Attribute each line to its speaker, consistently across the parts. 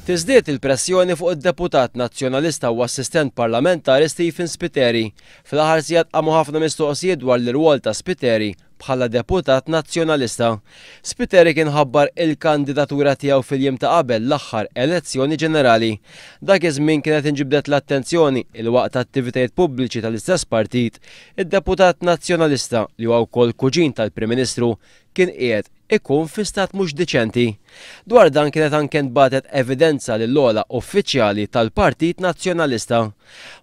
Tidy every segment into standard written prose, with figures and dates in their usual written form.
Speaker 1: Tiżdied il-pressjoni fuq id-deputat Nazzjonalista u assistent parlamentari Stephen Spiteri. Fl-aħħar sigħat qamu ħafna mistoqsijiet dwar l-irwol ta' Spiteri bħala deputat Nazzjonalista. Spiteri kien ħabbar il-kandidatura tiegħu fil-jiem ta' qabel l-aħħar elezzjoni ġenerali. Dak iż-żmien kienet inġibdet l-attenzjoni il waqt attivitajiet pubbliċi tal-istess partit, id-deputat Nazzjonalista li huwa wkoll kuġin tal-Prim Ministru kien qiegħed ikun fi stat mhux diċenti. Dwar dan kienet anke ntbagħtet evidenza lill-ogħla uffiċjali tal-Partit Nazzjonalista.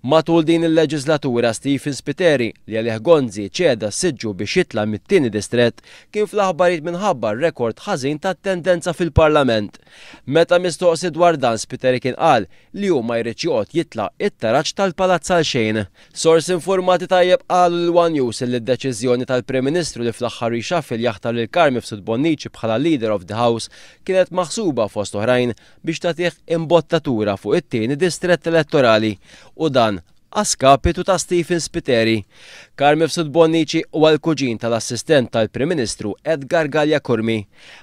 Speaker 1: Matul din il-leġislatura Stephen Spiteri, li għalih Gonzi ċeda s-siġġu biex jitla' mit-tieni distrett, kien fl-aħbarijiet minħabba r-rekord ħażin ta' attendenza fil-Parlament. Meta mistoqsi dwar dan Spiteri kien qal li hu ma jridx joqgħod jitla' it-taraġ tal-palazz għal xejn. Sorsi informati tajjeb qalu lil one News illi d-deċiżjoni tal-Prim Ministru li fl-aħħar reshuffle jaħtar lil Carm Mifsud Bonnici bħala Leader of the House kienet maħsuba fost oħrajn biex tagħtih imbottatura fuq it-tieni distrett elettorali u dan a skapitu ta' Stephen Spiteri. Carm Mifsud Bonnici huwa l-kuġin tal-assistent tal-Prim Ministru Edgar Galea Curmi.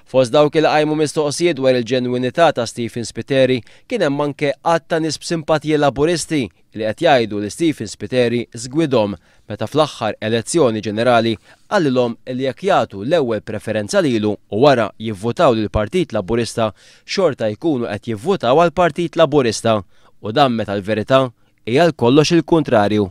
Speaker 1: Fost dawk li qajmu mistoqsijiet dwar il-ġenwinità ta' Stephen Spiteri kien hemm anke għadd ta' nies b'simpatiji Laburisti li qed jgħidu li Stephen Spiteri żgwidhom meta fl-aħħar elezzjoni ġenerali qalilhom li jekk jagħtu l-ewwel preferenza lilu u wara jivvutaw lill-Partit Laburista xorta jkunu qed jivvutaw għall-Partit Laburista u dan meta l-verità hija għal kollox il-kuntrarju.